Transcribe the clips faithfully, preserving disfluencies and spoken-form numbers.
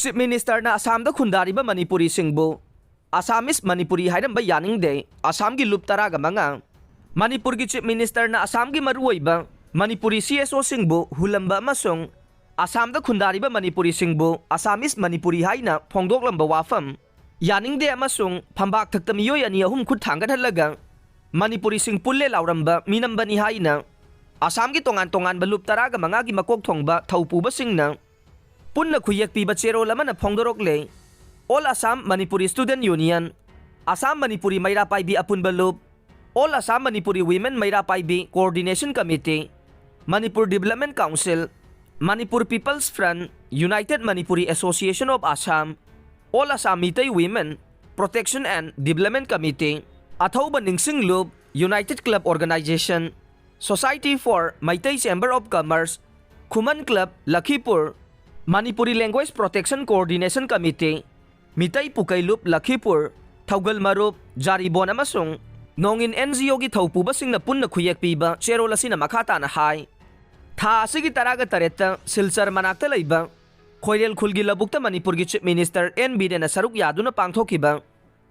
Chief Ministerꯅ ꯑꯁꯥꯝꯗ ꯈꯨꯟꯗꯥꯔꯤꯕ ꯃꯅꯤꯄꯨꯔꯤꯁꯤꯡꯕꯨ Assamese Manipuri ꯍꯥꯏꯔꯝꯕ ꯌꯥꯅꯤꯡꯗꯦ, ꯑꯁꯥꯝꯒꯤ ꯂꯨꯞ ꯇꯔꯥꯒ ꯃꯉꯥ꯫ ꯃꯅꯤꯄꯨꯔꯒꯤ Chief Ministerꯅ ꯑꯁꯥꯝꯒꯤ ꯃꯔꯨꯑꯣꯏꯕ ꯃꯅꯤꯄꯨꯔꯤ CSOꯁꯤꯡꯕꯨ ꯍꯨꯜꯂꯝꯕ ꯑꯃꯁꯨꯡ ꯑꯁꯥꯝꯗ ꯈꯨꯟꯗꯥꯔꯤꯕ ꯃꯅꯤꯄꯨꯔꯤꯁꯤꯡꯕꯨ Assamese ꯃꯅꯤꯄꯨꯔꯤ ꯍꯥꯏꯅ ꯐꯣꯡꯗꯣꯛꯂꯝꯕ ꯋꯥꯐꯝ ꯌꯥꯅꯤꯡꯗꯦ ꯑꯃꯁꯨꯡ ꯐꯝꯕꯥꯛ ꯊꯛꯇ ꯃꯤꯑꯣꯏ ꯑꯅꯤ ꯑꯍꯨꯝ ꯈꯨꯠ ꯊꯥꯡꯒꯠꯍꯜꯂꯒ ꯃꯅꯤꯄꯨꯔꯤꯁꯤꯡ ꯄꯨꯜꯂꯦ ꯂꯥꯎꯔꯝꯕ ꯃꯤꯅꯝꯕꯅꯤ ꯍꯥꯏꯅ ꯑꯁꯥꯝꯒꯤ ꯇꯣꯉꯥꯟ ꯇꯣꯉꯥꯟꯕ ꯂꯨꯞ ꯇꯔꯥꯒ ꯃꯉꯥꯒꯤ ꯃꯀꯣꯛ ꯊꯣꯡꯕ ꯊꯧꯄꯨꯕꯁꯤꯡꯅ ꯄꯨꯟꯅ ꯈꯨꯌꯦꯛ ꯄꯤꯕ ꯆꯦꯔꯣꯜ ꯑꯃꯅ ꯐꯣꯡꯗꯣꯔꯛꯂꯦ꯫ All Assam Manipuri Student Union, Assam Manipuri ꯃꯩꯔꯥ ꯄꯥꯏꯕꯤ ꯑꯄꯨꯟꯕ ꯂꯨꯞ, All Assam Manipuri Women ꯃꯩꯔꯥ ꯄꯥꯏꯕꯤ Coordination Committee, Manipur Development Council, Manipur People's Front, United Manipuri Association of Assam, All Assam Meitei Women Protection and Development Committee, ꯑꯊꯧꯕ ꯅꯤꯡꯁꯤꯡ ꯂꯨꯞ, United Club Organization, Society for Meitei Chamber of Commerce, Khuman Club, Lakhipur, Manipuri Language Protection Coordination Committee, Meitei ꯄꯨꯀꯩ ꯂꯨꯞ ꯂꯈꯤꯄꯨꯔ, ꯊꯧꯒꯜ ꯃꯔꯨꯞ, ꯖꯥꯔꯤꯕꯣꯟ ꯑꯃꯁꯨꯡ ꯅꯣꯡꯏꯟ NGOꯒꯤ ꯊꯧꯄꯨꯕꯁꯤꯡꯅ ꯄꯨꯟꯅ ꯈꯨꯌꯦꯛ ꯄꯤꯕ ꯆꯦꯔꯣꯜ ꯑꯁꯤꯅ ꯃꯈꯥ ꯇꯥꯅ ꯍꯥꯏ, ꯊꯥ ꯑꯁꯤꯒꯤ ꯇꯔꯥꯒ ꯇꯔꯦꯠꯇ ꯁꯤꯜꯆꯔ ꯃꯅꯥꯛꯇ ꯂꯩꯕ ꯈꯣꯏꯔꯦꯜ ꯈꯨꯜꯒꯤ ꯂꯧꯕꯨꯛꯇ ꯃꯅꯤꯄꯨꯔꯒꯤ Chief Minister ꯑꯦꯟ ꯕꯤꯔꯦꯟꯅ ꯁꯔꯨꯛ ꯌꯥꯗꯨꯅ ꯄꯥꯡꯊꯣꯛꯈꯤꯕ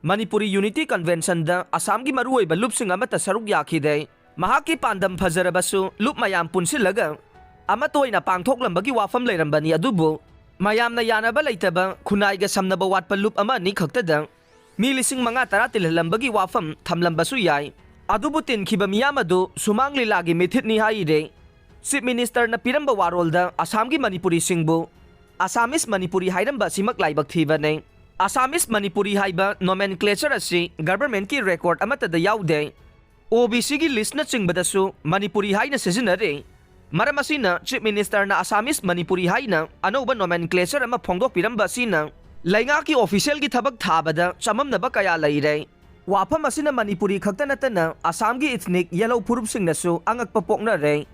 ꯃꯅꯤꯄꯨꯔꯤ Unity Conventionꯗ ꯑꯁꯥꯝꯒꯤ ꯃꯔꯨꯑꯣꯏꯕ ꯂꯨꯞꯁꯤꯡ ꯑꯃꯠꯇ ꯁꯔꯨꯛ ꯌꯥꯈꯤꯗꯦ꯫ ꯃꯍꯥꯛꯀꯤ ꯄꯥꯟꯗꯝ ꯐꯖꯔꯕꯁꯨ ꯂꯨꯞ ꯃꯌꯥꯝ ꯄꯨꯟꯁꯤꯜꯂꯒ ꯑꯃꯠꯇ ꯑꯣꯏꯅ ꯄꯥꯡꯊꯣꯛꯂꯝꯕꯒꯤ ꯋꯥꯐꯝ ꯂꯩꯔꯝꯕꯅꯤ, ꯑꯗꯨꯕꯨ ꯃꯌꯥꯝꯅ ꯌꯥꯅꯕ ꯂꯩꯇꯕ ꯈꯨꯟꯅꯥꯏꯒ ꯁꯝꯅꯕ ꯋꯥꯠꯄ ꯂꯨꯞ ꯑꯃ ꯑꯅꯤ ꯈꯛꯇꯗ ꯃꯤ ꯂꯤꯁꯤꯡ ꯃꯉꯥ ꯇꯔꯥ ꯇꯤꯜꯍꯜꯂꯝꯕꯒꯤ ꯋꯥꯐꯝ ꯊꯝꯂꯝꯕꯁꯨ ꯌꯥꯏ꯫ ꯑꯗꯨꯕꯨ ꯇꯤꯟꯈꯤꯕ ꯃꯤꯌꯥꯝ ꯑꯗꯨ ꯁꯨꯃꯥꯡ ꯂꯤꯂꯥꯒꯤ ꯃꯤꯊꯤꯠꯅꯤ ꯍꯥꯏꯔꯦ꯫ Chief Ministerꯅ ꯄꯤꯔꯝꯕ ꯋꯥꯔꯣꯜꯗ ꯑꯁꯥꯝꯒꯤ ꯃꯅꯤꯄꯨꯔꯤꯁꯤꯡꯕꯨ Assamese ꯃꯅꯤꯄꯨꯔꯤ ꯍꯥꯏꯔꯝꯕ ꯑꯁꯤꯃꯛ ꯂꯥꯏꯕꯛ ꯊꯤꯕꯅꯤ꯫ Assamese ꯃꯅꯤꯄꯨꯔꯤ ꯍꯥꯏꯕ nomenclature ꯑꯁꯤ governmentꯀꯤ record ꯑꯃꯠꯇꯗ ꯌꯥꯎꯗꯦ꯫ OBCꯒꯤ listꯅꯆꯤꯡꯕꯗꯁꯨ ꯃꯅꯤꯄꯨꯔꯤ ꯍꯥꯏꯅ ꯁꯤꯖꯤꯟꯅꯔꯤ꯫ ꯃꯔꯝ ꯑꯁꯤꯅ Chief Ministerꯅ Assamese ꯃꯅꯤꯄꯨꯔꯤ ꯍꯥꯏꯅ ꯑꯅꯧꯕ nomenclature ꯑꯃ ꯐꯣꯡꯗꯣꯛꯄꯤꯔꯝꯕ ꯑꯁꯤꯅ ꯂꯩꯉꯥꯛꯀꯤ officialꯒꯤ ꯊꯕꯛ ꯊꯥꯕꯗ ꯆꯃꯝꯅꯕ ꯀꯌꯥ ꯂꯩꯔꯦ꯫ ꯋꯥꯐꯝ ꯑꯁꯤꯅ ꯃꯅꯤꯄꯨꯔꯤ ꯈꯛꯇ ꯅꯠꯇꯅ ꯑꯁꯥꯝꯒꯤ ethnic ꯌꯦꯜꯍꯧ ꯐꯨꯔꯨꯞꯁꯤꯡꯅꯁꯨ ꯑꯉꯛꯄ ꯄꯣꯛꯅꯔꯦ꯫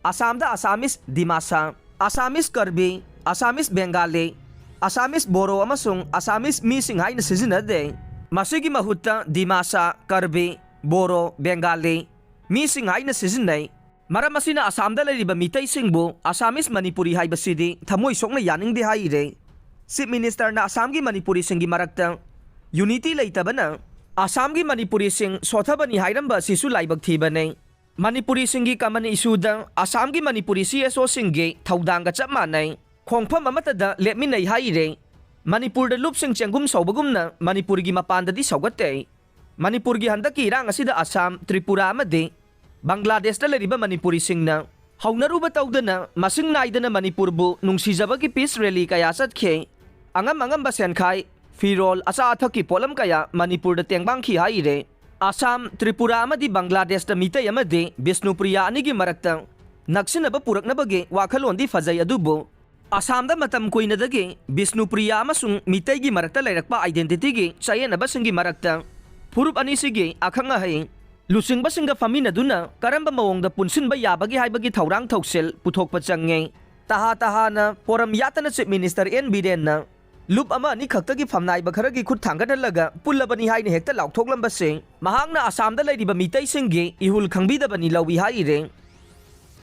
ꯑꯁꯥꯝꯗ Assamese Dimasa, Assamese ꯀꯔꯕꯤ, Assamese Bengali, Assamese ꯕꯣꯔꯣ ꯑꯃꯁꯨꯡ Assamese ꯃꯤꯁꯤꯡ ꯍꯥꯏꯅ ꯁꯤꯖꯤꯟꯅꯗꯦ꯫ ꯃꯁꯤꯒꯤ ꯃꯍꯨꯠꯇ ꯗꯤꯃꯥꯁꯥ, ꯀꯔꯕꯤ, ꯕꯣꯔꯣ, ꯕꯦꯡꯒꯥꯂꯤ ꯃꯤꯁꯤꯡ ꯍꯥꯏꯅ ꯁꯤꯖꯤꯟꯅꯩ꯫ ꯃꯔꯝ ꯑꯁꯤꯅ ꯑꯁꯥꯝꯗ ꯂꯩꯔꯤꯕ ꯃꯤꯇꯩꯁꯤꯡꯕꯨ Assamese ꯃꯅꯤꯄꯨꯔꯤ ꯍꯥꯏꯕꯁꯤꯗꯤ ꯊꯃꯣꯏ ꯁꯣꯛꯅ ꯌꯥꯅꯤꯡꯗꯦ ꯍꯥꯏꯔꯦ꯫ Chief Ministerꯅ ꯑꯁꯥꯝꯒꯤ ꯃꯅꯤꯄꯨꯔꯤꯁꯤꯡꯒꯤ ꯃꯔꯛꯇ unity ꯂꯩꯇꯕꯅ ꯑꯁꯥꯝꯒꯤ ꯃꯅꯤꯄꯨꯔꯤꯁꯤꯡ ꯁꯣꯊꯕꯅꯤ ꯍꯥꯏꯔꯝꯕ ꯑꯁꯤꯁꯨ ꯂꯥꯏꯕꯛ ꯊꯤꯕꯅꯤ꯫ ꯃꯅꯤꯄꯨꯔꯤꯁꯤꯡꯒꯤ common issueꯗ ꯑꯁꯥꯝꯒꯤ ꯃꯅꯤꯄꯨꯔꯤ CSOꯁꯤꯡꯒꯤ ꯊꯧꯗꯥꯡꯒ ꯆꯞ ꯃꯥꯟꯅꯩ꯫ ꯈꯣꯡꯐꯝ ꯑꯃꯠꯇꯗ ꯂꯦꯞꯃꯤꯟꯅꯩ ꯍꯥꯏꯔꯦ꯫ ꯃꯅꯤꯄꯨꯔꯗ ꯂꯨꯞꯁꯤꯡ ꯆꯦꯡꯒꯨꯝ ꯁꯧꯕꯒꯨꯝꯅ ꯃꯅꯤꯄꯨꯔꯒꯤ ꯃꯄꯥꯟꯗꯗꯤ ꯁꯧꯒꯠꯇꯦ꯫ ꯃꯅꯤꯄꯨꯔꯒꯤ ꯍꯟꯗꯛꯀꯤ ꯏꯔꯥꯡ ꯑꯁꯤꯗ ꯑꯁꯥꯝ, ꯇ꯭ꯔꯤꯄꯨꯔꯥ ꯑꯃꯗꯤ ꯕꯪꯒ꯭ꯂꯥꯗꯦꯁꯇ ꯂꯩꯔꯤꯕ ꯃꯅꯤꯄꯨꯔꯤꯁꯤꯡꯅ ꯍꯧꯅꯔꯨꯕ ꯇꯧꯗꯅ ꯃꯁꯤꯡ ꯅꯥꯏꯗꯅ ꯃꯅꯤꯄꯨꯔꯕꯨ ꯅꯨꯡꯁꯤꯖꯕꯒꯤ peace rally ꯀꯌꯥ ꯆꯠꯈꯤ꯫ ꯑꯉꯝ ꯑꯉꯝꯕ ꯁꯦꯟꯈꯥꯏ, ꯐꯤꯔꯣꯜ, ꯑꯆꯥ ꯑꯊꯛꯀꯤ ꯄꯣꯠꯂꯝ ꯀꯌꯥ ꯃꯅꯤꯄꯨꯔꯗ ꯇꯦꯡꯕꯥꯡꯈꯤ ꯍꯥꯏꯔꯦ꯫ ꯑꯁꯥꯝ, ꯇ꯭ꯔꯤꯄꯨꯔꯥ ꯑꯃꯗꯤ ꯕꯪꯒ꯭ꯂꯥꯗꯦꯁꯇ ꯃꯤꯇꯩ ꯑꯃꯗꯤ ꯕꯤꯁꯅꯨꯄ꯭ꯔꯤꯌꯥ ꯑꯅꯤꯒꯤ ꯃꯔꯛꯇ ꯅꯛꯁꯤꯟꯅꯕ ꯄꯨꯔꯛꯅꯕꯒꯤ ꯋꯥꯈꯜꯂꯣꯟꯗꯤ ꯐꯖꯩ, ꯑꯗꯨꯕꯨ ꯑꯁꯥꯝꯗ ꯃꯇꯝ ꯀꯨꯏꯅꯗꯒꯤ ꯕꯤꯁꯅꯨꯄ꯭ꯔꯤꯌꯥ ꯑꯃꯁꯨꯡ ꯃꯤꯇꯩꯒꯤ ꯃꯔꯛꯇ ꯂꯩꯔꯛꯄ identityꯒꯤ ꯆꯌꯦꯠꯅꯕꯁꯤꯡꯒꯤ ꯃꯔꯛꯇ ꯐꯨꯔꯨꯞ ꯑꯅꯤꯁꯤꯒꯤ ꯑꯈꯪ ꯑꯍꯩ ꯂꯨꯆꯤꯡꯕꯁꯤꯡꯒ ꯐꯝꯃꯤꯟꯅꯗꯨꯅ ꯀꯔꯝꯕ ꯃꯑꯣꯡꯗ ꯄꯨꯟꯁꯤꯟꯕ ꯌꯥꯕꯒꯦ ꯍꯥꯏꯕꯒꯤ ꯊꯧꯔꯥꯡ ꯊꯧꯁꯤꯜ ꯄꯨꯊꯣꯛꯄ ꯆꯪꯉꯦ꯫ ꯇꯍꯥ ꯇꯍꯥꯅ ꯄꯣꯔꯝ ꯌꯥꯠꯇꯅ Chief Minister N ꯕꯤꯔꯦꯟꯅ ꯂꯨꯞ ꯑꯃ ꯑꯅꯤ ꯈꯛꯇꯒꯤ ꯐꯝꯅꯥꯏꯕ ꯈꯔꯒꯤ ꯈꯨꯠ ꯊꯥꯡꯒꯠꯍꯜꯂꯒ ꯄꯨꯜꯂꯕꯅꯤ ꯍꯥꯏꯅ ꯍꯦꯛꯇ ꯂꯥꯎꯊꯣꯛꯂꯝꯕꯁꯦ ꯃꯍꯥꯛꯅ ꯑꯁꯥꯝꯗ ꯂꯩꯔꯤꯕ ꯃꯤꯇꯩꯁꯤꯡꯒꯤ ꯏꯍꯨꯜ ꯈꯪꯕꯤꯗꯕꯅꯤ ꯂꯧꯏ ꯍꯥꯏꯔꯦ꯫